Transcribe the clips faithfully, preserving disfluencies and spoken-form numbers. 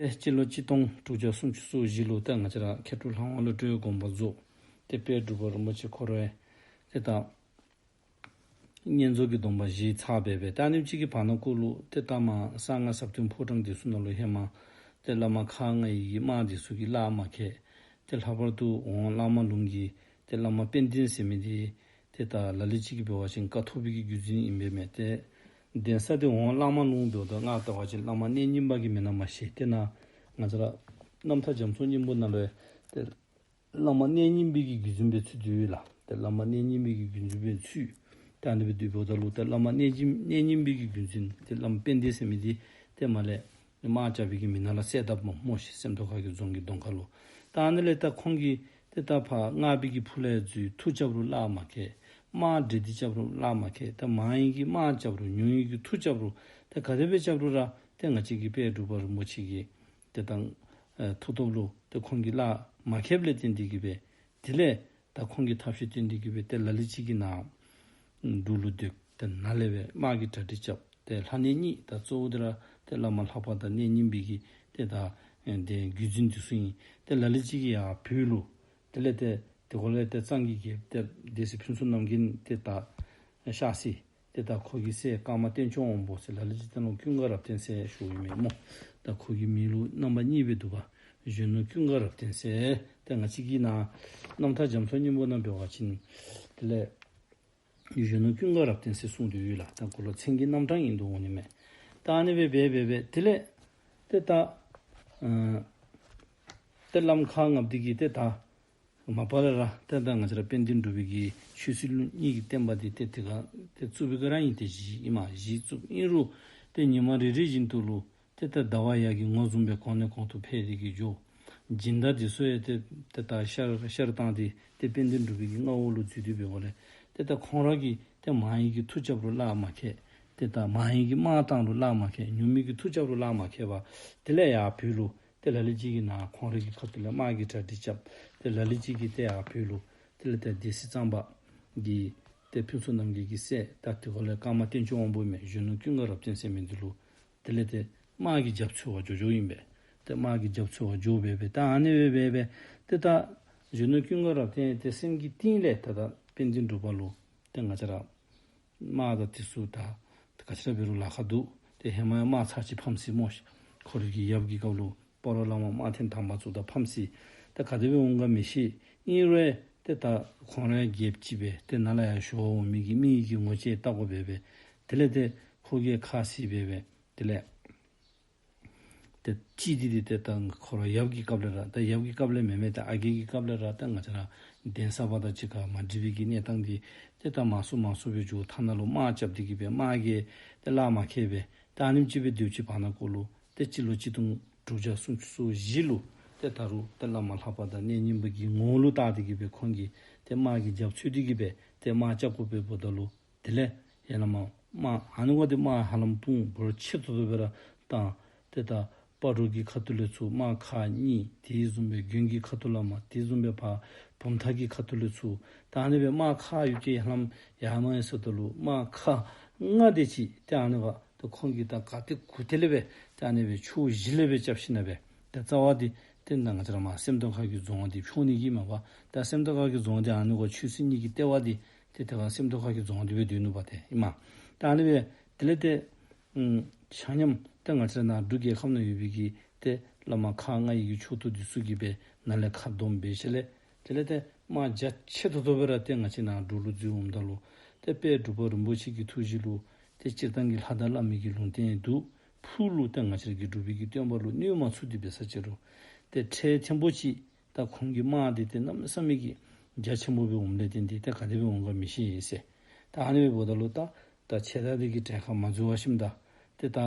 ཏེ་སྤྱི་ལོ་གཅིག་སྟོང་དྲུག་བརྒྱ་སུམ་ཅུ་སོ་བཞི་ལུ་ཏེ་ང་བཅས་ར་མཁས་གྲུབ་ལྷ་དབང་བློ་གྲོས་དགོངས་པ་རྫོགས། ཏེ་དཔལ་འབྲུག་པ་རིན་པོ་ཆེ་ཁོ་ར་ཏེ་ད་བསྙེན་རྫོགས་ཀྱི་སྡོམ་པ་བཞེས་ཚར་སྦེ་སྦེ་ཏེ་ཨ་ནེམ་ཅིག་གི་བར་ན་གུ་ལུ་ཏེ་ད་མར་གསང་སྔགས་ཟབ་དོན་ཕོ་བྲང་འདི་ཚུ་ནང་ལུ་ཧེ་མ་ཏེ་བླ་མ་ཁག་ལྔའི་གི་དམག་འདི་ཚུ་གིས་གླགས་མ་ཁེལ། ཏེ་ལྷག་པར་དུ་ཝང་གླང་མ་ལུང་གི་ཏེ་བླ་མ་དཔལ་ལྡན་ཟེར་མི་འདི་ཏེ་ད་ལ་ལུ་ཅིག་གིས་འབད་བ་ཅིན་ཀཿཐོག་པའི་གི་བརྒྱུད་འཛིན་ཨིན་པས་མས། ཏེ་གདན་ས་འདི་ཝང་གླང་མ་ལུང་འབདཝ་ད་ང་བལྟ་བ་ཅིན་བླ་མ་གནས་རྙིང་པ་གི་མེན་ན་མ་ཤེས། ཏེ་ནཱ་ང་བཅས་ར་རྣམ་ཐར་རྒྱ་མཚོ་སྙིང་པོ་ནང་ལུ་ཏེ་བླ་མ་གནས་རྙིང་པའི་གི་བརྒྱུད་འཛིན་སྦེ་ཚུད་དེ་ཡོད་ལགས། ཏེ་བླ་མ་གནས་རྙིང་པའི་གི་བརྒྱུད་འཛིན་སྦེ་ཚུད། ཏེ་ཨ་ནི་སྦེ་སྡོདཔ་ད་ལུ་ཏེ་བླ་མ་གནས་རྙིང་གནས་རྙིང་པའི་གི་བརྒྱུད་འཛིན་ཏེ་བླ་མ་དཔལ་ལྡན་ཟེར་མི་འདི་ཏེ་མར་ལས་དམག་རྐྱབ་པའི་གི་མི་ནང་ལས་བསད་དཔ་མས་སྨོ་ཤིག། སེམས་རྟོགས་ཁ་གི་རྫོང་གི་གདོང་ཁ་ལུ། ད་ཨ་ནི་ལས་ད་ཁོང་གིས་ཏེ་ད་ཕར་སྔགས་པའི་གི་ཕུ་ལས་འཛུལ་མཐུ་རྐྱབ་རུང་གླགས་མ་ཁེལ། དམག་གྲ་སྒྲིག་རྐྱབ་རུང་གླགས་མ་ཁེལ། ད་མང་ཡི་གིས་དམག་རྐྱབ་རུང་ཉུང་ཡི་གིས་མཐུ་རྐྱབ་རུང་ཏེ་ག་དེ་སྦེ་རྐྱབ་རུང་ར་ཏེ་ང་བཅས་ཀྱི་དཔལ་འབྲུག་པ་རིན་པོ་ཆེ་གི་ཏེ་ད་ཨེ་མཐུ་སྟོབས་ལུ་ཏེ་ཁོང་གིས་གླགས་མ་ཁེལཝ་ལས་བརྟེན་ཏེ་གིས་སྦེ་དེ་ལས་ད་ཁོང་གིས་ཐབས་ཤེས་བཏོན་ཏེ་གིས་སྦེ་ཏེ་ལ་ལུ་ཅིག་གིས་ནཱ་འབྲུག་ལུ་སྡོད། ཏེ་ནཱ་ལས་སྦེ་དམག་གི་གྲ་སྒྲིག་རྐྱབ། ཏེ་ལྷ་གནས་གཉིས་ད་གཙོ་བོ་འདི་ར་ཏེ་བླ་མ་ལྷ་པ་དང་གནས་རྙིང་པའི་གི་ཏེ་ད་ཨེ་ཏེ་བརྒྱུད་འཛིན་འདི་ཚུ་ཨིན། ཏེ་ལ་ལུ་ཅིག་གིས་ཡར་བོད་ལུ་དེ་ལས་ཏེ་དེ་གུ་ལས་ཏེ་གཙང་གི་རྒྱལཔོ་ཏེ་སྡེ་སྲིད་ཕུན་ཚོགས་རྣམ་རྒྱལ་ཏེ་ད་གཤགས་ཅི། ཏེ་ད་ཁོ་གི་སྲས་ཀརྨ་བསྟན་སྐྱོང་དབང་པོ་ཟེར་ལ་ལུ་ཅིག་ཏེ་ནཱ་ཀུན་དགའ་རབ་བརྟན་ཟེར་ཞུཝ་ཨིན་མས་སྨོ། ད་ཁོ་གི་མིང་ལུ་རྣམ་པ་གཉིས་སྦེ་འདུག་པ། གཞོན་ནུ་ཀུན་དགའ་རབ་བརྟན་ཟེར། ཏེ་ང་བཅས་ཀྱི་ནཱ་རྣམ་ཐར་རྒྱ་མཚོ་སྙིང་པོ་ནང་འབད་བ་ཅིན་དེ་ལས་གཞོན་ནུ་ཀུན་དགའ་རབ་བརྟན་ཟེར་གསུངས་ཏེ་ཡོད་ལགས། ད་ཁོ་ལུ་མཚན་གྱི་རྣམ་གྲངས་ཨིན་དོ་འོང་ནི་མས། ད་ཨ་ནི་སྦེ་འབད་འབད་འབད་དེ་ལས་ཏེ་ད་ཨ་ཏེ་བླམ་ཁག་ལྔ་པོ་འདི་གིས་ཏེ་ད་མ་པ་ལས་ར་ཏེ་ད་ང་བཅས་ར་དཔལ་ལྡན་འབྲུག་པའི་གི་ཆོས་སྲིད་ལུགས་གཉིས་ཀྱི་བསྟན་པ་འདི་ཏེ་དེ་ཁར་ཏེ་བཙུགས་པའི་སྒང་ར་ཨིན། ཏེ་གཞི་ཨིན་མས། གཞི་བཙུགས་ཨིན་རུང་ཏེ་ཉི་མ་རེ་རེ་བཞིན་དུ་ལུ་ཏེ་ད་ཟླ་བ་ཡར་གྱི་ངོ་བཟུམ་སྦེ་གོང་ནས་གོང་དུ་འཕེལ་ཏེ་གིས་འགྱོ། སྦྱིན་བདག་འདི་ཚུ་ཡང་ཏེ་ཏེ་ད་ཤར་ཤར་བཏང་སྟེ་ཏེ་དཔལ་ལྡན་འབྲུག་པའི་གི་མངའ་འོག་ལུ་འཛུལ་ཏེ་འབདཝ་ལས་ཏེ་ད་ཁོང་ར་གིས་ཏེ་མང་ཡི་གིས་མཐུ་རྐྱབ་རུང་གླགས་མ་ཁེལ། ཏེ་ད་མང་ཡི་གིས་དམག་བཏང་རུང་གླགས་མ་ཁེལ། ཉུང་མི་གིས་མཐུ་རྐྱབ་རུང་གླགས་མ་ཁེལ་བར་དེ་ལས་ཡར་བོད་ལུ་ཏེ་ལ་ལུ་ཅིག་གིས་ནཱ་ཁོང་རའི་གི་ཁ་ཐུག་ལས་དམག་གི་གྲ་སྒྲིག་རྐྱབ། ཏེ་ལ་ལུ་ཅིག་གིས་ཏེ་ཡར་བོད་ལུ་དེ་ལས་ཏེ་སྡེ་སྲིད་གཙང་པ་གི་ཏེ་ཕུན་ཚོགས་རྣམ་རྒྱལ་གྱི་སྲས་ད་དེ་གུ་ལས་ཀརྨ་བསྟན་སྐྱོང་དབང་པོ་མས། གཞོན་ནུ་ཀུན་དགའ་རབ་བརྟན་ཟེར་མི་འདི་ལུ་དེ་ལས་ཏེ་དམག་གི་རྒྱབ་འཚོལ་བར་འགྱོ་འགྱོཝ་ཨིན་པས། ཏེ་དམག་གི་རྒྱབ་འཚོལ་བར་འགྱོ་སྦེ་སྦེ་ད་ཨ་ནི་སྦེ་སྦེ་སྦེ་ཏེ་ད་གཞོན་ནུ་ཀུན་དགའ་རབ་བརྟན་ཏེ་སེམས་ཀྱི་གཏིང་ལས་ད་ད་དཔལ་ལྡན་འབྲུག་པ་ལུ་ཏེ་ང་བཅས་ར་དམག་དང་དེ་ཚུ་ད་ག་ཅི་ར་འབད་རུང་ལཱ་ཁག་འདུག། ཏེ་ཧེ་མ་ཡང་དམག་ཚར་གཅིག་ཕམ་སོ་ཡི་སྨོ་ཤིག། ཁོ་རའི་གི་ཡབ་ཀྱི་སྐབས་ལུ་སྤ་རོ་བླ་མ་དམག་ཐེངས་དང་པ་ཚུ་ད་ཕམ་སོ་ཡི། ད་ག་དེ་སྦེ་འོང་ག་མི་ཤེས། ཨིན་རུང་ཏེ་ད་ཁོང་ར་རྒྱལཔོ་ཅིག་སྦེ་ཏེ་ནཱ་ལས་ཡར་ཞུ་བར་འོང་མི་གི་མི་གི་ངོ་ཅིག་བལྟ་དགོ་པས་པས། དེ་ལས་ཏེ་ཁོ་གིས་ཁ་བཟེད་སྦེ་སྦེ་དེ་ལས་ཏེ་ཅིག་འདི་འདི་ཏེ་ད་ཁོ་ར་ཡབ་ཀྱི་སྐབས་ལས་ར་ད་ཡབ་ཀྱི་སྐབས་ལས་མེན་མེན་ད་ཨ་རྒས་ཀྱི་སྐབས་ལས་ར་ད་ང་བཅས་ར་གདན་ས་པ་དང་གཅིག་ཁར་མ་འགྲིག་པའི་གི་གནས་སྟངས་འདི་ཏེ་ད་མང་སུ་མང་སུ་སྦེ་འགྱོ། ཐ་ན་ལུ་དམག་རྐྱབ་སྟེ་གིས་སྦེ་དམག་གིས་ཏེ་གླགས་མ་ཁེལ་སྦེ་ད་ཨ་ནེམ་ཅིག་སྦེ་སྡོད་ཅི། བར་ན་གུ་ལུ་ཏེ་སྤྱི་ལོ་གཅིག་སྟོང་དྲུག་བརྒྱ་སུམ་ཅུ་སོ་བཞི་ལུ་ཏེ་ད་རུང་ཏེ་བླ་མ་ལྷ་པ་དང་གནས་རྙིང་པ་གི་ངོ་ལུ་བལྟ་སྟེ་གིས་སྦེ་ཁོང་གིས་ཏེ་དམག་གི་རྒྱབ་འཚོལ་ཏེ་གིས་སྦེ་ཏེ་དམག་རྐྱབ་དགོཔ་སྦེ་འབདཝ་ད་ལུ་དེ་ལས་ཡར་ལས་མར་དམག་ཨ་ནི་འབདཝ་ད་དམག་ཧ་ལམ་དཔུང་འབོར་ཆེ་ཏོག་ཏོ་སྦེ་ར་བཏང་། ཏེ་ད་སྤ་རོ་གི་ཁ་ཐུག་ལས་ཚུར་དམག་ཁག་གཉིས། དེ་བཟུམ་སྦེ་དགོན་གྱི་ཁ་ཐུག་ལས་མར། དེ་བཟུམ་སྦེ་ཕར་བུམ་ཐང་གི་ཁ་ཐུག་ལས་ཚུར། ད་ཨ་ནི་སྦེ་དམག་ཁག་ཡོད་ཀྱི་ཧ་ལམ་ཡར་མར་ཡར་སོངམ་ད་ལུ་དམག་ཁག་ལྔ་དེ་ཅིག་ཏེ་ཨ་ནི་སྦེ་ཏེ་ཁོང་གིས་ད་ག་ཏེ་གུ་ཏེ་ལས་སྦེ་ཏེ་ཨ་ནི་སྦེ་ཕྱོགས་བཞི་ལས་སྦེ་རྐྱབ་ཞིནམ་སྦེ་ཏེ་རྩ་བ་འདི་ཏེ་ནཱ་ང་བཅས་ར་མར་སེམས་རྟོགས་ཁ་གི་རྫོང་འདི་འཕྱོག་ནི་གི་མ་པ་ད་སེམས་རྟོགས་ཁ་གི་རྫོང་འདི་ཨ་ནི་སྒོ་ཆོས་སྲིད་གཉིས་ཀྱི་ལྟེ་བ་འདི་ཏེ་དེ་ཁར་སེམས་རྟོགས་ཁ་གི་རྫོང་འདི་སྦེ་སྡོད་ནུག་པ་ཏེ་ཨིན་མས། ད་ཨ་ནི་སྦེ་དེ་ལས་ཏེ་ཨམ་ཆ་མཉམ་ཏེ་ང་བཅས་ར་ནཱ་འབྲུག་རྒྱལ་ཁབ་ནང་ཡོད་པའི་གི་ཏེ་བླ་མ་ཁག་ལྔའི་གི་ཕྱོགས་གཏོགས་འདི་ཚུ་གིས་སྦེ་ནཱ་ལས་ཁ་སྡོམ་འབད་ཞིནམ་ལས་དེ་ལས་ཏེ་དམག་རྒྱ་ཆེ་ཏོག་ཏོ་སྦེ་ར་ཏེ་ང་བཅས་ནཱ་འབྲུག་ལུ་འཛུལ་འོངམ་ད་ལུ་ཏེ་དཔལ་འབྲུག་པ་རིན་པོ་ཆེ་གི་ཐུགས་རྗེ་ལུ་ཏེ་སྤྱིར་བཏང་གི་ལྷ་དང་བླ་མའི་གི་ལུང་བསྟན་འདུག། ཕུགས་ལུ་ཏེ་ང་བཅས་ར་གི་འབྲུག་པའི་གི་བསྟན་པ་ལུ་གནོད་མ་ཚུགས་ཏེ་འབད་ས་ཅིག་རུང་ཏེ་འཕྲལ་ཐེངས་པོ་ཅིག་ད་ཁོང་གི་དམག་འདི་ཏེ་གནམ་མེད་ས་མེད་ཀྱི་རྒྱ་ཆེན་པོ་སྦེ་འོངམ་ལས་བརྟེན་ཏེ་ཏེ་ག་དེ་སྦེ་འོང་ག་མི་ཤེས་ཟེར། ད་ཨ་ནི་སྦེ་འབདཝ་ད་ལུ་ད་ད་ཆེ་ད་འདི་གི་གྲལ་ཁར་མ་འཛུལ་བར་ཞིནམ་ད་ཏེ་ད་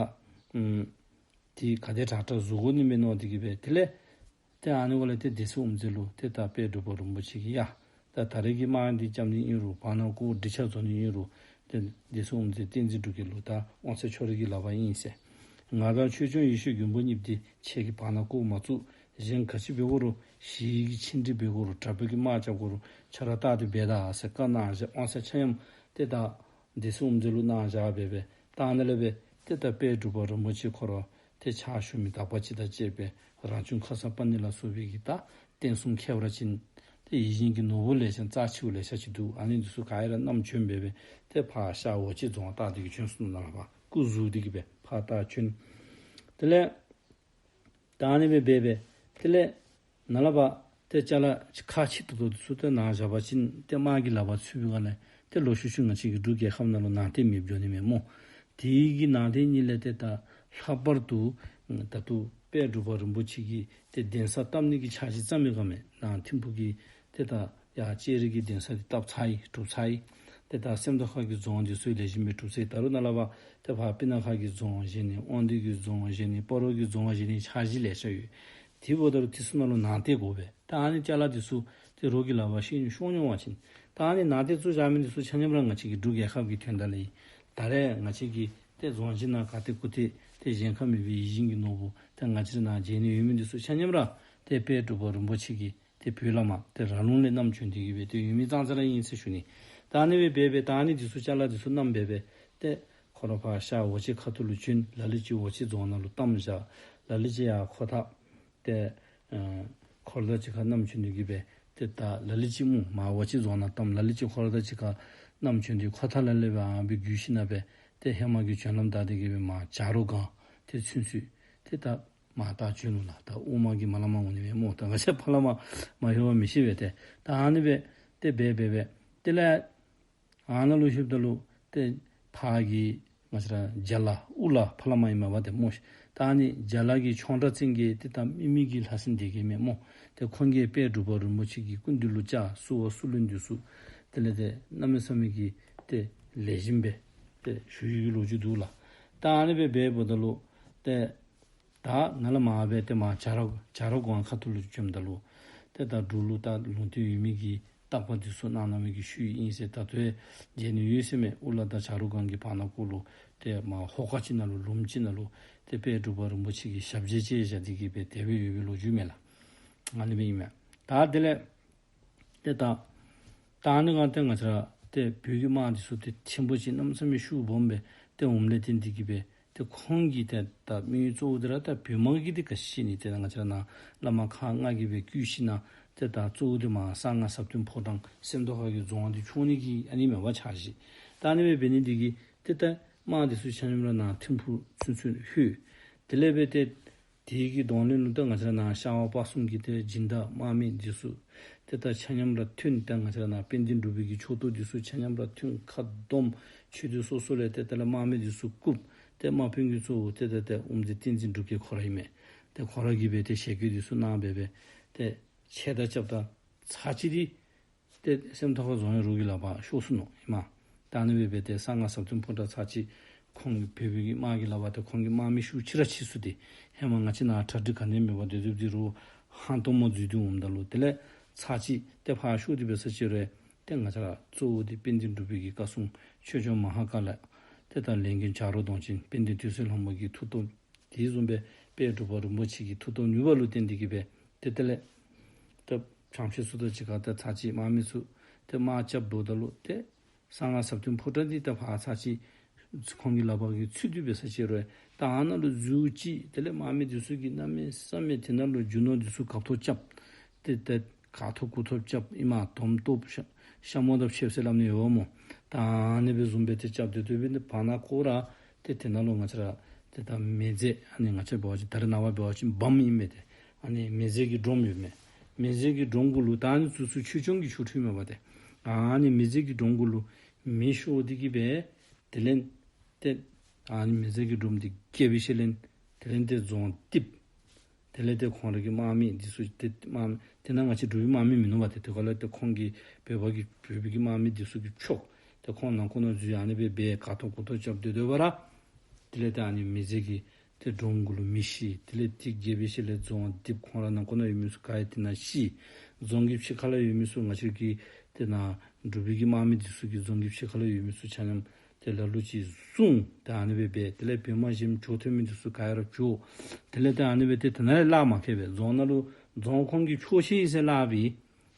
ཨམ་ཏེ་ག་དེ་དྲག་དྲག་བཟོ་དགོ་ནི་མས་མནོ་སྟེ་གིས་སྦེ་དེ་ལས་ཏེ་ཨ་ནི་འབདཝ་ལས་ཏེ་སྡེ་སྲིད་དབུ་མཛད་ལུ་ཏེ་ད་དཔལ་འབྲུག་པ་རིན་པོ་ཆེ་གིས་ཡ་ད་ད་རེས་ཀྱི་དམག་འདི་རྐྱབ་ནི་ཨིན་རུང་བར་ན་གུ་འགྲིག་ཆ་བཟོ་ནི་ཨིན་རུང་ཏེ་སྡེ་སྲིད་དབུ་མཛད་བསྟན་འཛིན་འབྲུག་རྒྱས་ལུ་ད་དབང་ཚད་ཁྱོད་རའི་གི་ལག་པར་ཨིན་ཟེར། ང་དང་ཆོས་སྐྱོང་ཡེ་ཤེས་མགོན་པོ་གཉིས་འདི་ཁྱེད་ཀྱིས་བར་ན་གུ་མ་བཙུགས། གཞན་ག་ཅི་འབད་དགོ་རུང་ཞི་བའི་གི་ཆིངས་འགྲིག་འབད་དགོ་རུང་དྲག་པོའི་གི་དམག་རྐྱབ་དགོ་རུང་ཁྱོད་ར་བལྟ་སྟེ་འབད་ད་ཟེར་བཀའ་གནང་བཞག། དབང་ཚད་ཆ་མཉམ་ཏེ་ད་སྡེ་སྲིད་དབུ་མཛད་ལུ་གནང་བཞག་སྦེ་སྦེ་ད་ཨ་ནཱ་ལས་སྦེ་ཏེ་ད་དཔལ་འབྲུག་པ་རིན་པོ་ཆེ་ཁོ་ར་ ཏེ་ཕྱག་ཞུ་མི་དག་པ་ཅིག་དང་བཅས་པའི་རང་བྱུང་ཁར་ས་པ་ཎི་ལ་སོགས་པའི་གི་ད་རྟེན་གསུམ་ཁྱད་པར་ཅན་ཏེ་ཡིད་བཞིན་གྱི་ནོར་བུ་ལས་ཀྱང་རྩ་ཆེ་བ་ལེ་ཤ་ཅིག་འདུག། ཨ་ནི་འདི་ཚུ་ག་ར་བསྣམས་བྱོན་སྦེ་སྦེ་ཏེ་ཕར་ཤར་ཝ་ཅན་རྫོང་བཏགས་ཏེ་གི་བྱོན་སོང་ནུག། ནཱ་ལས་ཕར་སྐུ་ཟུར་ཏེ་གི་སྦེ་ཕར་བཏགས་བྱོན། དེ་ལས་ད་ཨ་ནི་སྦེ་འབད་སྦེ་དེ་ལས་ནཱ་ལས་ཕར་ཏེ་ཅ་ལ་ཁག་ཆེ་ཏོག་ཏོ་འདི་ཚུ་ཏེ་ནཱ་བཞག་པ་ཅིན་ཏེ་དམག་གི་ལག་པར་ཚུད་པའི་སྒང་ལས་ཏེ་ལོག་ཤུལ་ཤུལ་ང་བཅས་ཀྱི་འབྲུག་རྒྱལ་ཁབ་ནང་ལུ་ནང་རྟེན་མེདཔ་འགྱོ་ནི་མས་སྨོ། དེ་གི་ནང་རྟེན་གཉིས་ལས་ཏེ་ད་ལྷག་པར་དུ་ད་ལྟོ་དཔལ་འབྲུག་པ་རིན་པོ་ཆེ་གི་ཏེ་གདན་ས་བཏབ་ནི་གི་འཆར་གཞི་བརྩམ་མི་ག་མེད། ནཱ་ཐིམ་ཕུག་གི་ཏེ་ད་ཡར་ལྕགས་རི་གི་གདན་ས་འདི་བཏབ་ཚར་ཡི། གྲུབ་ཚར་ཡི། ཏེ་ད་སེམས་རྟོགས་ཁ་གི་རྫོང་འདི་ཚུ་ལེགས་ཤོམ་སྦེ་གྲུབ་ཚར་ཡི། ད་རུང་ནཱ་ལས་ཕར་ཏེ་ཕར་སྤུ་ན་ཁ་གི་རྫོང་བཞེངས་ནི། དབང་འདུས་ཀྱི་རྫོང་བཞེངས་ནི། སྤ་རོ་གི་རྫོང་བཞེངས་ནི་འཆར་གཞི་ལེ་ཤ་ཡོད། དེ་འབདཝ་ད་ལུ་དེ་ཚུ་ནང་ལུ་ནང་རྟེན་དགོ་པས། ད་ཨ་ནི་ཅ་ལ་འདི་ཚུ་ཏེ་རོགས་ཀྱི་ལག་པར་ཤོར་ཤོར་འོང་བ་ཅིན་ད་ཨ་ནི་ནང་རྟེན་བཙུགས་བཞག་མི་འདི་ཚུ་ཆ་མཉམ་ར་ང་བཅས་ཀྱི་འབྲུག་རྒྱལ་ཁབ་ཀྱི་དོན་དག་ལུ་ཨིན། ད་རེས་ང་བཅས་ཀྱི་ཏེ་རྫོང་གཞི་ནང་ག་ཏེ་སྐུ་ཏེ་ཏེ་གཞན་ཁར་མེད་པའི་ཡིད་བཞིན་གྱི་ནོར་བུ་ཏེ་ང་བཅས་ར་ནཱ་མཇལ་ནི་ཡོད་མི་འདི་ཚུ་ཆ་མཉམ་ར་ཏེ་དཔལ་འབྲུག་པ་རིན་པོ་ཆེ་གི་ཏེ་བོད་བླ་མ་ཏེ་ར་ལུང་ལས་བསྣམས་བྱོན་ཏེ་གི་སྦེ་ཏེ་ཡོད་མི་ཙང་ཙ་ར་ཨིན་ཟེར་ཞུ་ནི། ད་ཨ་ནི་སྦེ་འབད་སྦེ་ད་ཨ་ནི་འདི་ཚུ་ཅ་ལ་འདི་ཚུ་བསྣམས་འབད་སྦེ་ཏེ་ཁོ་ར་ཕར་ཤར་ཝ་ཅན་ཁ་ཐུག་ལུ་བྱོན། ལ་ལུ་ཅིག་ཝ་ཅན་རྫོང་ནང་ལུ་བསྣམས་བཞག། ལ་ལུ་ཅིག་ཡར་ཁོ་ཐང་ཏེ་ཨ་ཁོ་ར་དང་གཅིག་ཁར་བསྣམས་བྱོན་ཏེ་གི་སྦེ་ཏེ་ད་ལ་ལུ་ཅིག་སྨོ་མར་ཝ་ཅན་རྫོང་ནང་བསྣམས། ལ་ལུ་ཅིག་ཁོ་ར་དང་གཅིག་ཁར་བསྣམས་བྱོན་ཏེ་ཁོ་ཐང་ལ་ལས་སྦེ་ཨ་སྦེ་བརྒྱུད་ཞིནམ་སྦེ་ཏེ་ཧེ་མ་གི་བྱོན་ལམ་བདའ་སྟེ་གི་སྦེ་མར་བྱ་རོག་སྒང་ཏེ་ཚུན་ཚོད་ཏེ་ད་མར་ད་བྱོན་ནུག་ལགས། ད་ཨོ་མ་གི་མར་ལས་མར་འོང་ནི་མས་སྨོ། ད་ང་བཅས་ཕར་ལས་མར་མ་ལྷོད་པར་མི་ཤེས་པས་ཏེ། ད་ཨ་ནི་སྦེ་ཏེ་འབད་འབད་སྦེ་དེ་ལས་ཨ་ནཱ་ལུ་ལྷོདཔ་ད་ལུ་ཏེ་ཕར་གི་ང་བཅས་ར་རྒྱ་ལ་དབུ་བླ་ཕར་ལས་མར་ཨིན་མས་པ་ཏེ་སྨོ་ཤིག། ད་ཨ་ནི་རྒྱ་ལ་གི་ཆོང་གྲགས་ཅན་གྱི་ཏེ་ད་མི་མི་གི་ལྷ་སྲིན་སྡེ་བརྒྱད་མས་སྨོ། ཏེ་ཁོང་གིས་དཔལ་འབྲུག་པ་རིན་པོ་ཆེ་གི་སྐུ་མདུན་ལུ་བཅར། བསུ་བ་བསུ་ལེན་འདི་ཚུ་དེ་ལས་ཏེ་གནམ་མེད་ས་མེད་ཀྱི་ཏེ་ལེགས་ཤོམ་སྦེ་ཏེ་ཞུ་ཡི་གི་ལོ་རྒྱུས་འདུག་ལགས། ད་ཨ་ནི་སྦེ་འབདཝ་ད་ལུ་ཏེ་ད་ནཱ་ལས་མར་སྦེ་ཏེ་མར་བྱ་རོག་བྱ་རོག་སྒང་ཁ་ཐུག་ལུ་བྱོནམ་ད་ལུ་ཏེ་ད་འབྲུག་ལུ་ད་ལུང་བསྟན་ཡོད་མི་གི་བརྟག་པ་འདི་ཚུ་གནང་གནང་མི་གི་ཤུལ་ཨིན་ཟེར་ད་ལྟོ་ཡང་མཇལ་ནི་ཡོད་ཟེར་མས། དབུ་བླ་དང་བྱ་རོག་སྒང་གི་བར་ན་ཀོ་ལུ་ཏེ་མར་ཧོ་ཀ་ཅིག་ནང་ལུ་ལུངམ་ཅིག་ནང་ལུ་ཏེ་དཔལ་འབྲུག་པ་རིན་པོ་ཆེ་གི་ཞབས་རྗེས་ཅིག་བཞག་སྟེ་གི་སྦེ་དེ་སྦེ་ཡོད་པའི་ལོ་རྒྱུས་མས་ལགས། ཨ་ནི་སྦེ་ཨིན་མས། ད་དེ་ལས་ཏེ་ད་ད་ཨ་ནི་སྒང་ཏེ་ང་བཅས་ར་ཏེ་བོད་ཀྱི་དམག་འདི་ཚུ་ཏེ་ཆེན་པོ་ཅིག་གནམ་མེད་ས་མེད་ཤུགས་སྦོམ་སྦེ་ཏེ་འོངམ་ལས་བརྟེན་ཏེ་གི་སྦེ་ཏེ་ཁོང་གི་ཏེ་ད་དམིགས་ཡུལ་གཙོ་བོ་འདི་ར་ད་བོད་དམག་གི་ཏེ་ག་ཅི་ནི་ཏེ་ང་བཅས་ར་ནཱ་བླ་མ་ཁག་ལྔ་གིས་སྦེ་བསྐུལ་ཞིནམ་ཏེ་ད་གཙོ་བོ་འདི་མར་གསང་སྔགས་ཟབ་དོན་ཕོ་བྲང་སེམས་རྟོགས་ཁ་གི་རྫོང་འདི་འཕྱོག་ནི་གི་ཨ་ནི་མས་པ་འཆར་གཞི། ད་ཨ་ནི་སྦེ་འབད་ནི་འདི་གིས་ཏེ་ད་དམག་འདི་ཚུ་ཆ་མཉམ་ར་ནཱ་ཐིམ་ཕུག་ཚུན་ཚོད་ལྷོད། དེ་ལས་སྦེ་ཏེ་དེ་གི་གདོང་ལེན་ལུ་ད་ང་བཅས་ར་ནཱ་ཤར་ཝ་སྤ་གསུམ་གྱི་ཏེ་སྦྱིན་བདག་དམག་མི་འདི་ཚུ་ཏེ་ད་ཆ་མཉམ་ར་ཐོན། ད་ང་བཅས་ར་ནཱ་དཔལ་ལྡན་འབྲུག་པའི་གི་ཕྱོགས་གཏོགས་འདི་ཚུ་ཆ་མཉམ་ར་ཐོན། ཁ་བསྡོམས་ཆོས་སྡེ་སོ་སོ་ལས་ཏེ་ད་ལས་དམག་མི་འདི་ཚུ་བཀུག། ཏེ་དམག་དཔོན་གྱི་གཙོ་བོ་ཏེ་ད་ཏེ་དབུ་མཛད་བསྟན་འཛིན་འབྲུག་རྒྱས་ཁོ་ར་ཨིན་མས། ཏེ་ཁོ་ར་གིས་སྦེ་ཏེ་ཞལ་བཀོད་འདི་ཚུ་གནང་སྦེ་སྦེ་ཏེ་ཆད་ད་རྐྱབ་ད་ཚར་གཅིག་འདི་ཏེ་སེམས་རྟོགས་ཁ་རྫོང་ཡང་རོགས་ཀྱི་ལག་པར་ཤོར་སོ་ནུག་ཨིན་མས། ད་ཨ་ནི་སྦེ་སྦེ་ཏེ་གསང་སྔགས་ཟབ་དོན་ཕོ་བྲང་ཚར་གཅིག་ཁོང་གི་བོད་པའི་གི་དམག་གི་ལག་པར་ཏེ་ཁོང་གི་དམག་མི་ཤུགས་ཆེ་ར་ཆེ་སོང་སྟེ་ཧེ་མ་ང་བཅས་ནཱ་གྲ་སྒྲིག་ག་ནི་མེད་པར་སྡོད་སྡོདཔ་འདི་རུང་ཧང་སྟོང་མ་འཛུལ་ཏེ་འོངམ་ད་ལུ་དེ་ལས་ཚར་གཅིག་ཏེ་ཕར་ཤོར་ཏེ་འབད་ས་ཅིག་རུང་ཏེ་ང་བཅས་ར་གཙོ་བོ་འདི་དཔལ་ལྡན་འབྲུག་པའི་གི་བཀའ་སྲུང་ཆོས་སྐྱོང་མ་ཧཱ་ཀཱ་ལ་ཏེ་ད་ལས་མགོན་བྱ་རོག་གདོང་ཅན་དཔལ་ལྡན་དུད་སོལ་ལྷ་མོ་གི་མཐུ་སྟོབས་དེ་བཟུམ་སྦེ་དཔལ་འབྲུག་པ་རིན་པོ་ཆེ་གི་མཐུ་སྟོབས་ནུས་པ་ལུ་བརྟེན་ཏེ་གི་སྦེ་ཏེ་དེ་ལས་ཏེ་བྱང་ཤེས་སུ་དང་གཅིག་ཁར་ཏེ་ཚར་གཅིག་དམག་མི་ཚུ་ཏེ་དམག་རྐྱབ་འབདཝ་ད་ལུ་ཏེ་གསང་སྔགས་ཟབ་དོན་ཕོ་བྲང་འདི་ཏེ་ཕར་ཚར་གཅིག་ཁོང་གི་ལག་པར་གྱི་ཚུད་དེ་འབད་ས་ཅིག་རུང་ད་ཨ་ནཱ་ལུ་འཛུལ་ཅི། དེ་ལས་དམག་མི་འདི་ཚུ་གིས་གནམ་མེད་ས་མེད་དེ་ནང་ལུ་རྒྱུ་ནོར་འདི་ཚུ་གབ་ཐོབ་རྐྱབ། ཏེ་ཏེ་ག་ཐོབ་གུ་ཐོབ་རྐྱབ་ཨིན་མས། དོམ་ཐོབ་ཤ་ཤ་མོ་དང་ཕྱེབ་ཟེར་སླབ་ནི་ཡོད་སྨོ། ད་ཨ་ནི་སྦེ་བཟུམ་སྦེ་ཏེ་རྐྱབ་སྟེ་སྡོད་པའི་ནི་བར་ན་ཀོ་ར་ཏེ་དེ་ནང་ལུ་ང་བཅས་ར་ཏེ་ད་མེ་རྫས་ཨ་ནི་ང་བཅས་འབད་བ་ཅིན་ད་རེས་ནངས་པ་འབད་བ་ཅིན་བམ་ཨིན་མས་ཏེ། ཨ་ནི་མེ་རྫས་ཀྱི་སྒྲོམ་ཡོད་མས། མེ་རྫས་ཀྱི་སྒྲོམ་གུ་ལུ་ད་ཨ་ནི་ཚུ་ཚུ་ཆོས་སྐྱོང་གི་ཆོ་འཕྲུལ་མས་པ་ཏེ། ཨ་ནི་མེ་རྫས་ཀྱི་སྒྲོམ་གུ་ལུ་མེ་ཤོར་ཏེ་གི་སྦེ་དེ་ལས་ཏེ་ཨ་ནི་མེ་རྫས་ཀྱི་སྒྲོམ་འདི་རྒྱས་པའི་ཤུལ་ལས་དེ་ལས་ཏེ་རྫོང་རྡིབ། དེ་ལས་ཏེ་ཁོང་ར་གི་དམག་མི་འདི་ཚུ་ཏེ་དམག་དེ་ནང་ང་བཅས་འབྲུག་པའི་དམག་མི་མིན་ནུག་པ་ཏེ། དེ་ཁར་ལས་ཏེ་ཁོང་གི་བོད་པ་གི་བོད་པའི་གི་དམག་མི་འདི་ཚུ་གིས་འཕྱོག། ཏེ་ཁོང་ནང་ཁོ་ན་འཛུལ་ཨ་ནི་སྦེ་སྦེ་ག་ཐོབ་གུ་ཐོབ་རྐྱབ་སྡོད་སྡོད་པ་ར་དེ་ལས་ཏེ་ཨ་ནི་མེ་རྫས་ཀྱི་ཏེ་སྒྲོམ་གུ་ལུ་མེ་ཤོར། དེ་ལས་ཏེ་རྒྱས་པའི་ཤུལ་ལས་རྫོང་རྡིབ། ཁོང་ར་ནང་ཁོ་ན་ཡོད་མི་ཚུ་ག་ཡོད་དེ་ནང་ཤི། རྫོང་གི་ཕྱི་ཁ་ལུ་ཡོད་མི་ཚུ་ང་བཅས་ཀྱི་ཏེ་ནཱ་འབྲུག་པའི་གི་དམག་མི་འདི་ཚུ་གིས་རྫོང་གི་ཕྱི་ཁ་ལུ་ཡོད་མི་ཚུ་ཆ་མཉམ་ཏེ་ལ་ལུ་ཅིག་བསྲུང་། ཏེ་ཨ་ནི་སྦེ་སྦེ་དེ་ལས་བོད་དམག་གཞན་བྱོག་ཐོན་མི་འདི་ཚུ་ག་ཡོད་ར་བྱོག། དེ་ལས་ཏེ་ཨ་ནི་སྦེ་ཏེ་དེ་ནང་ལས་གླགས་མ་ཁེལ་བས། རྫོང་ནང་ལུ་རྫོང་ཁོང་གིས་འཕྱོག་ཤེས་ཟེར་སླབ་པས།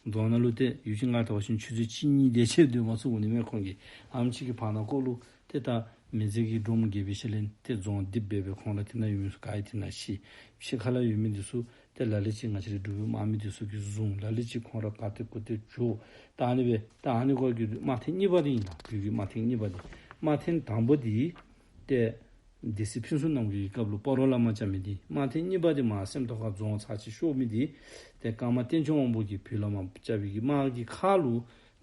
རྫོང་ནང་ལུ་ཏེ་ཡུལ་ཅིག་ང་བལྟ་བ་ཅིན་ཆུ་ཚོད་གཅིག་གཉིས་དེ་ཅིག་སྡོད་མ་ཚུགས་འོང་ནི་མས་ཁོང་གིས། ཨམ་ཅིག་གི་བར་ན་ཀོ་ལུ་ཏེ་ད་ མེ་རྫས་ཀྱི་སྒྲོམ་བརྒལ་བའི་ཤུལ་ལས་ཏེ་རྫོང་རྡིབ་སྦེ་སྦེ་ཁོང་ར་དེ་ནང་ཡོད་མི་ཚུ་ག་ཡི་དེ་ནང་ཤི། ཕྱི་ཁ་ལས་ཡོད་མི་འདི་ཚུ་ཏེ་ལ་ལུ་ཅིག་ང་བཅས་རའི་འབྲུག་པའི་དམག་མི་འདི་ཚུ་གིས་བཟུང་། ལ་ལུ་ཅིག་ཁོང་ར་ག་ཏེ་གུ་ཏེ་བྱོག། ད་ཨ་ནི་སྦེ་ད་ཨ་ནི་སྐོར་གྱི་དམག་ཐེངས་གཉིས་པ་འདི་ཨིན་ལགས། བོད་ཀྱི་དམག་ཐེངས་གཉིས་པ་འདི། དམག་ཐེངས་དང་པོ་འདི་ཏེ་སྡེ་སྲིད་ཕུན་ཚོགས་རྣམ་རྒྱལ་གྱི་སྐབས་ལུ་སྤ་རོ་བླ་མ་བཅའ་མི་འདི། དམག་ཐེངས་གཉིས་པ་འདི་མར་སེམས་རྟོགས་ཁ་རྫོང་ཚར་གཅིག་ཤོར་མི་འདི་ཏེ་ཀརྨ་བསྟན་སྐྱོང་དབང་པོ་གིས་བོད་བླ་མ་བཅའ་བའི་གི་དམག་གི་ཁ་ལུ་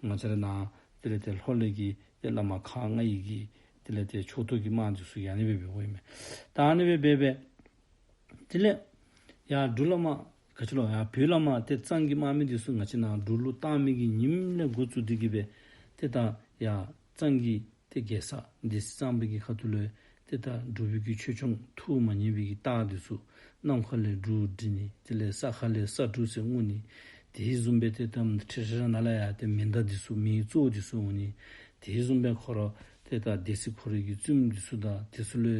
ང་བཅས་ར་ནཱ་དེ་ལས་ཏེ་ལྷོ་ལས་ཀྱི་ཏེ་བླ་མ་ཁག་ལྔ་ཡི་གི་དེ་ལས་ཏེ་ཕྱོགས་གཏོགས་ཀྱི་དམག་འདི་ཚུ་ཡང་ཨ་ནི་སྦེ་འབད་འོང་ཡི་མས། ད་ཨ་ནི་སྦེ་འབད་འབད་དེ་ལས་ཡར་འབྲུག་བླ་མ་ག་ཅི་ལོ་ཡར་བོད་བླ་མ་ཏེ་གཙང་གི་དམག་མི་འདི་ཚུ་ང་བཅས་ནཱ་འབྲུག་ལུ་བཏང་མི་གི་ཉིནམ་ལས་འགོ་བཙུགས་ཏེ་གི་སྦེ་ཏེ་ད་ཡར་གཙང་གི་ཏེ་རྒྱལ་ས་སྡེ་སྲིད་གཙང་པའི་གི་ཁ་ཐུག་ལུ་ཏེ་ད་འབྲུག་པའི་གི་ཆོས་སྐྱོང་ཐུགས་མ་མཉེས་པའི་གི་རྟགས་འདི་ཚུ་གནམ་ཁ་ལས་འབྲུག་སྒྲིག་ནི། དེ་ལས་ས་ཁ་ལས་ས་འབྲུག་ཟེར་རྔུབ་ནི། དེ་བཟུམ་སྦེ་ཏེ་ད་ཁྲི་ཁྲི་ར་ནང་ལས་ཡར་ཏེ་མེ་མདའ་འདི་ཚུ་མེའི་མཚོན་འདི་ཚུ་འོང་ནི། དེ་བཟུམ་སྦེ་ཁོ་ར་ཏེ་ད་སྡེ་སྲིད་ཁོ་རའི་གི་བཙུནམོ་འདི་ཚུ་དང་དེ་ཚུ་ལུ་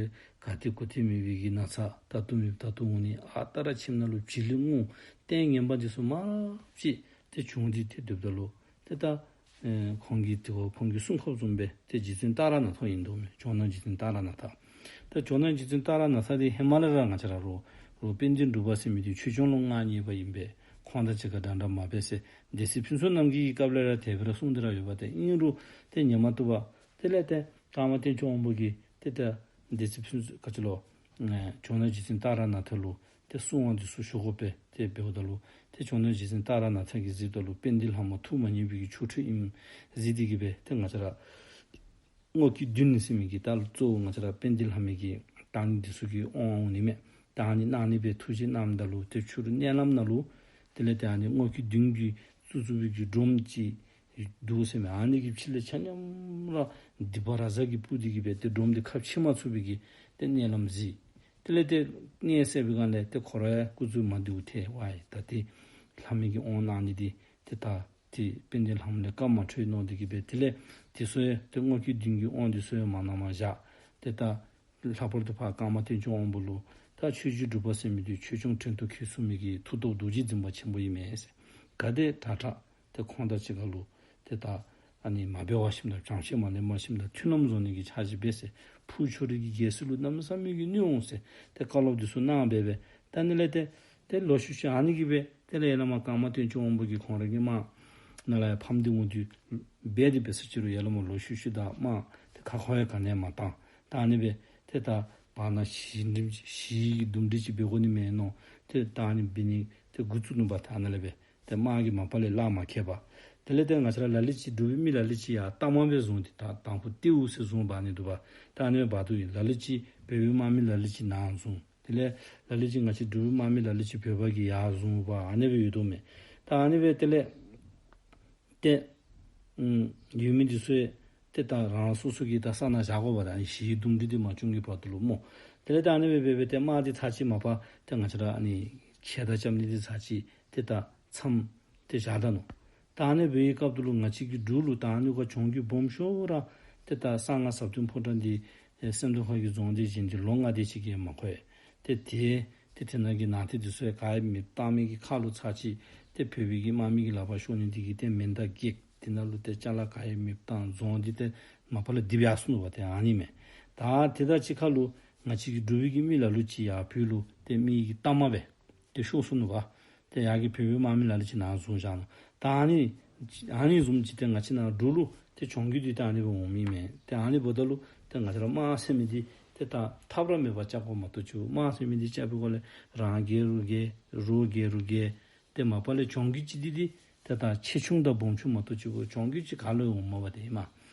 ག་ཏེ་གུ་ཏེ་མེད་པའི་གི་ན་ཚ་ད་ལྟོ་མེད་ད་ལྟོ་འོང་ནི། ཨ་རྟག་ར་ཁྱིམ་ནང་ལུ་བྱི་ལི་རྔུབ། ལྟས་ངན་པ་འདི་ཚུ་མང་རབས་ཅིག་ཏེ་བྱུང་སྟེ་ཏེ་སྡོདཔ་ད་ལུ་ཏེ་ད་ཨེ་ཁོང་གི་དེ་ཁོ་ཁོང་གི་གསུང་སྐབས་བཟུམ་སྦེ་ཏེ་རྗེ་བཙུན་ཏཱ་ར་ནཱ་ཐ་ཨིན་དོ་མས། ཇོ་ནང་རྗེ་བཙུན་ཏཱ་ར་ནཱ་ཐ། ཏེ་ཇོ་ནང་རྗེ་བཙུན་ཏཱ་ར་ནཱ་ཐ་འདི་ཧེ་མ་ལས་ར་ང་བཅས་ར་རོགས་རོགས་དཔལ་ལྡན་འབྲུག་པ་ཟེར་མི་འདི་ཆོས་སྐྱོང་ལུ་མངའ་བརྙེས་པ་ཨིན་པས། ཁོང་དང་གཅིག་ཁར་འདྲན་འདྲ་མ་འབད་ཟེར་སྡེ་སྲིད་ཕུན་ཚོགས་རྣམ་རྒྱལ་གྱི་སྐབས་ལས་ར་དེ་སྦེ་ར་གསུངས་ཏེ་ར་ཡོད་པ། ཏེ་ཨིན་རུང་ཏེ་ཉན་མ་བཏུབ་པར་དེ་ལས་ཏེ་ཀརྨ་བསྟན་སྐྱོང་དབང་པོ་གིས་ཏེ་ད་སྡེ་སྲིད་ཕུན་ཚོགས་ག་ཅི་ལོ་ཨེ་ཇོ་ནང་རྗེ་བཙུན་ཏཱ་ར་ནཱ་ཐ་ལུ་ཏེ་གསུང་བ་འདི་ཚུ་ཞུ་དགོ་པས། ཏེ་འབདཝ་ད་ལུ་ཏེ་ཇོ་ནང་རྗེ་བཙུན་ཏཱ་ར་ནཱ་ཐ་གིས་གཟིགསཔ་ད་ལུ་དཔལ་ལྡན་ལྷ་མོ་ཐུགས་མ་མཉེས་པའི་གི་ཆོ་འཕྲུལ་ཨིནམ་གཟིགས་ཏེ་གི་སྦེ་ཏེ་ང་བཅས་ར་སྔོ་ཁྱི་བདུན་ཟེར་མི་གི་ད་ལུ་གཙོ་བོ་ང་བཅས་ར་དཔལ་ལྡན་ལྷ་མོ་གི་བཏང་ནི་འདི་ཚུ་གི་དབང་འོང་ནི་མས། བཏང་ནི་གནང་ནི་སྦེ་ཐུགས་བཞེད་གནངམ་ད་ལུ་ཏེ་ཕྱི་རུ་མནལ་ལམ་ནང་ལུ་དེ་ལས་ཏེ་ཨ་ནི་སྔོ་ཁྱི་བདུན་གྱིས་བཙུགས་བཙུགས་པའི་གི་སྒྲོམ་ཅིག་འདུག་ཟེར་མས། ཨ་ནི་གི་ཕྱི་ལས་ཆ་མཉམ་ར་སྡིག་པ་ར་ཛ་གིས་སྤུབས་ཏེ་གི་སྦེ་ཏེ་སྒྲོམ་འདི་ཁ་ཕྱེ་མ་ཚུགས་པའི་གི་ཏེ་མནལ་ལམ་གཟིགས། དེ་ལས་ཏེ་མནལ་སད་པའི་སྒང་ལས་ཏེ་ཁོ་ར་སྐུ་གཟུགས་མ་བདེཝ་ཐལ། ཝའི་ད་ཏེ་ལྷ་མོ་གི་དབང་གནང་ནི་འདི་ཏེ་ད་ཏེ་དཔལ་ལྡན་ལྷ་མོ་ལས་བཀའ་མ་འཁྲོལ་མནོ་སྟེ་གི་སྦེ་དེ་ལས་དེ་ཚུ་ཡང་ཏེ་སྔོ་ཁྱི་བདུན་གྱི་དབང་འདི་ཚུ་ཡང་མ་གནངམ་བཞག། ཏེ་ད་ལྷག་པར་དུ་ཕར་ཀརྨ་བསྟན་སྐྱོང་དབང་པོ་ལུ་ད་ཆོས་རྗེ་འབྲུག་པ་ཟེར་མི་འདི་ཆོས་སྐྱོང་བྲན་དུ་འཁོལ་ཚུགས་མི་གི་མཐུ་སྟོབས་རྡོ་རྗེ་འཛིན་པ་ཆེན་པོ་ཨིན་མས་ཟེར། ག་དེ་དྲག་དྲག་ཏེ་ཁོང་དང་གཅིག་ཁར་ལུ་ཏེ་ད་ཨ་ནི་མ་འབད་བ་ཞིནམ་ད་བྱང་ཆུབ་མ་ལེན་པ་ཞིནམ་ད་མཐུན་ལམ་བཟོ་ནི་གི་འཆར་གཞི་འབད་ཟེར། ཕུགས་ཁྱོད་རའི་གི་རྒྱལ་སྲིད་ལུ་གནམ་མེད་ས་མེད་ཀྱི་གནོད་འོང་ཟེར་ཏེ་བཀའ་སློབ་འདི་ཚུ་གནང་སྦེ་སྦེ་ད་ཨ་ནི་ལས་ཏེ་ཏེ་ལོག་ཤུལ་ཤུལ་ཨ་ནི་གི་སྦེ་དེ་ལས་ཡར་ལས་མར་ཀརྨ་བསྟན་སྐྱོང་དབང་པོ་གིས་ཁོང་ར་གི་དམག་ནང་ལས་ཡར་ཕམ་སྟེ་འོང་དུས་འབད་དེ་འབད་ས་ཅིག་རུང་ཡར་ལས་མར་ལོག་ཤུལ་ཤུལ་ད་དམག་ཏེ་ཁ་ཁོ་ཡང་ག་ནི་ཡང་མ་བཏང་། ད་ཨ་ནི་སྦེ་ཏེ་ད་བར་ན་ཞི་འགྲིམ་ཞི་འདུམ་འགྲིག་ཅིག་འབད་དགོ་ནི་མས་མནོ། ཏེ་ད་ཨ་ནི་འབད་ནི་ཏེ་འགོ་བཙུགས་ནུག་པ། ད་ཨ་ནཱ་ལས་སྦེ་ཏེ་དམག་གིས་མ་པ་ལས་ལག་མ་ཁེལ་བར། དེ་ལས་ཏེ་ང་བཅས་ར་ལ་ལུ་ཅིག་འབྲུག་པའི་མི་ལ་ལུ་ཅིག་ཡར་གཏའ་མ་སྦེ་བཟུང་སྟེ་ད་དང་ཕུ་ཏེའུ་ཟེར་བཟུང་འབག་ནི་འདུག་པ། ད་ཨ་ནི་སྦེ་འབག་དོ་ཨིན། ལ་ལུ་ཅིག་བོད་པའི་དམག་མི་ལ་ལུ་ཅིག་ནཱ་བཟུང་། དེ་ལས་ལ་ལུ་ཅིག་ང་བཅས་འབྲུག་པའི་དམག་མི་ལ་ལུ་ཅིག་བོད་པ་གིས་ཡར་བཟུང་འབག་ཨ་ནི་སྦེ་ཡོད་དོ་མས། ད་ཨ་ནི་སྦེ་དེ་ལས་ཏེ་ཨམ་ཡོད་མི་འདི་ཚུ་ཡང་ཏེ་ད་རང་སོ་སོ་གི་ད་ས་ནང་བཞག་དགོ་པ། ད་ཨ་ནི་ཞི་འདུམ་འགྲིག་འདི་མ་བྱུང་གི་བར་དུ་ལུ་སྨོ། དེ་ལས་ད་ཨ་ནི་སྦེ་སྦེ་སྦེ་ཏེ་དམག་འདི་ཚར་གཅིག་མ་པ་ཏེ་ང་བཅས་ར་ཨ་ནི་ཁྱེར་ད་རྐྱབ་ནི་འདི་ཚར་གཅིག་ཏེ་ད་མཚམས་ཏེ་བཞག་ད་ནུག། ད་ཨ་ནི་སྦེ་གི་སྐབས་དུ་ལུ་ང་བཅས་ཀྱི་འབྲུག་ལུ་ད་ཨ་ནི་ག་གྱོང་གུད་སྦོམ་ཤོས་ར་ཏེ་ད་གསང་སྔགས་ཟབ་དོན་ཕོ་བྲང་འདི་ཨེ་སེམས་རྟོགས་ཁ་གི་རྫོང་འདི་བཞེངས་ཏེ་ལོ་ལྔ་དེ་ཅིག་གིས་མ་འཁོར། ཏེ་དེ་ཏེ་དེ་ནང་གི་ནང་རྟེན་འདི་ཚུ་ཡང་ག་ཡང་མེདཔ་བཏང་མི་གི་ཁར་ལུ་ཚར་གཅིག་ཏེ་བོད་པའི་གི་དམག་མི་གི་ལག་པར་ཤོར་ནི་འདི་གིས་ཏེ་མེ་མདའ་བཀལ། དེ་ནང་ལུ་ཏེ་ཅ་ལ་ག་ཡང་མེདཔ་བཏང་རྫོང་འདི་ཏེ་མ་པ་ལས་རྡིབ་ཡར་སོང་ནུག་པ། ཏེ་ཨ་ནི་མས། ད་དེ་དང་གཅིག་ཁར་ལུ་ང་བཅས་ཀྱི་འབྲུག་པའི་གི་མི་ལ་ལུ་ཅིག་ཡར་བོད་ལུ་ཏེ་མི་གི་གཏའ་མ་སྦེ་ཏེ་ཤོར་སོང་ནུག་པ། ཏེ་ཡར་གྱི་བོད་པའི་དམག་མི་ལ་ལུ་ཅིག་ནཱ་བཟུང་བཞག་ནུག། ད་ཨ་ནི་ཨ་ནི་བཟུམ་ཅིག་ཏེ་ང་བཅས་ནཱ་འབྲུག་ལུ་ཏེ་གྱོང་གུད་འདི་ད་ཨ་ནི་སྦེ་འོང་མི་མས། ཏེ་ཨ་ནི་འབདཝ་ད་ལུ་ཏེ་ང་བཅས་ར་དམག་ཟེར་མི་འདི་ཏེ་ད་ཐབས་ར་མེད་པར་རྐྱབ་དགོ་མ་གཏོགས་ཅིག། དམག་ཟེར་མི་འདི་རྐྱབ་པའི་སྒང་ལས་རང་རྒྱལ་རོགས་རྒྱལ་རོགས་རྒྱལ་རོགས་རྒྱལ། ཏེ་མ་པ་ལས་གྱོང་གུད་ཅིག་འདི་འདི་ཏེ་ད་ཆེ་ཆུང་དང་སྦོམ་ཆུང་མ་གཏོགས་ཅིག་གྱོང་གུད་ཅིག་ག་ལུ་ཡང་འོངམ་མས་པ། ཏེ་ཨིན་མས།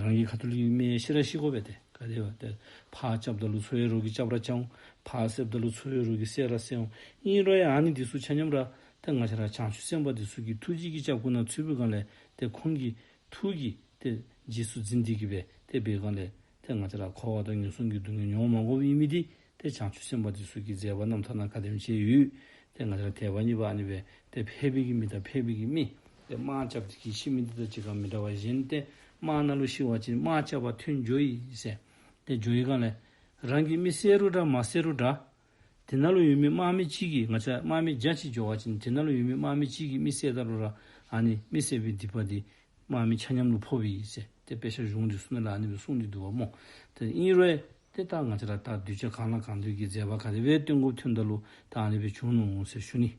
རང་གི་ཁ་ཐུག་ལུ་གི་མི་ཤི་ར་ཤི་དགོ་པས། ཏེ་ག་དེ་སྦེ་ཏེ་ཕར་རྐྱབ་ད་ལུ་ཚུར་ཡང་རོགས་ཀྱིས་རྐྱབ་ར་རྐྱབ་འོང་། ཕར་བསདཔ་ད་ལུ་ཚུར་ཡང་རོགས་ཀྱིས་བསད་ར་བསད་འོང་། ཨིན་རུང་ཡང་ཨ་ནི་འདི་ཚུ་ཆ་མཉམ་ར་ཏེ་ང་བཅས་ར་བྱང་ཆུབ་སེམས་དཔའ་འདི་ཚུ་གི་ཐུགས་རྗེ་གི་ལྕགས་ཀྱུ་ནང་ཚུད་པའི་སྒང་ལས་ཏེ་ཁོང་གི་ཐུགས་ཀྱིས་ཏེ་རྗེས་སུ་འཛིན་ཏེ་གི་སྦེ་ཏེ་འབད་སྒང་ལས་ཏེ་ང་བཅས་ར་འཁོར་བ་དང་ངན་སོང་གི་སྡུག་བསྔལ་མྱོང་མ་དགོཔ་ཨིན་མི་འདི་ཏེ་བྱང་ཆུབ་སེམས་དཔའ་འདི་ཚུ་གི་མཛད་པ་རྣམ་ཐར་ནང་ག་དེམ་ཅིག་ཡོད། ཏེ་ང་བཅས་ར་དད་པ་གཉིས་པ་ཨ་ནི་སྦེ་ཏེ་ཕལ་པའི་གི་མི་དང་ཕལ་པའི་གི་མི་ཏེ་དམག་རྐྱབ་སྟེ་གི་ཤི་མི་འདི་དང་གཅིག་ཁར་མི་འདྲ་བ་གཞན་ཏེ་དམག་ནང་ལུ་ཤི་བ་ཅིན་དམག་རྐྱབ་པ་ཐོན་འགྱོ་ཡི་ཟེར། ཏེ་འགྱོ་བའི་སྒང་ལས་རང་གི་མི་བསད་རུང་འདྲ་མ་བསད་རུང་འདྲ། དེ་ནང་ལུ་ཡོད་མི་དམག་མི་གཅིག་གིས་ང་བཅས་དམག་མི་བརྒྱ་ཅིག་འགྱོ་བ་ཅིན་དེ་ནང་ལུ་ཡོད་མི་དམག་མི་གཅིག་གིས་མི་བསད་ད་རུང་ར་ཨ་ནི་མི་བསད་པའི་སྡིག་པ་འདི་དམག་མི་ཆ་མཉམ་ལུ་ཕོགཔ་ཨིན་ཟེར། ཏེ་དཔེ་ཆ་གཞུང་འདི་ཚུ་ནང་ལུ་ཨ་ནི་སྦེ་གསུངས་ཏེ་འདུག་པ་སྨོ། ཏེ་ཨིན་རུང་ཏེ་ད་ང་བཅས་ར་ད་གདུལ་བྱ་གང་ལ་གང་འདུལ་གྱི་མཛད་པ་ག་དེ་སྦེ་སྟོན་དགོཔ་ཐོན་ད་ལུ་ད་ཨ་ནི་སྦེ་བྱུང་ནུག་ཟེར་ཞུ་ནི།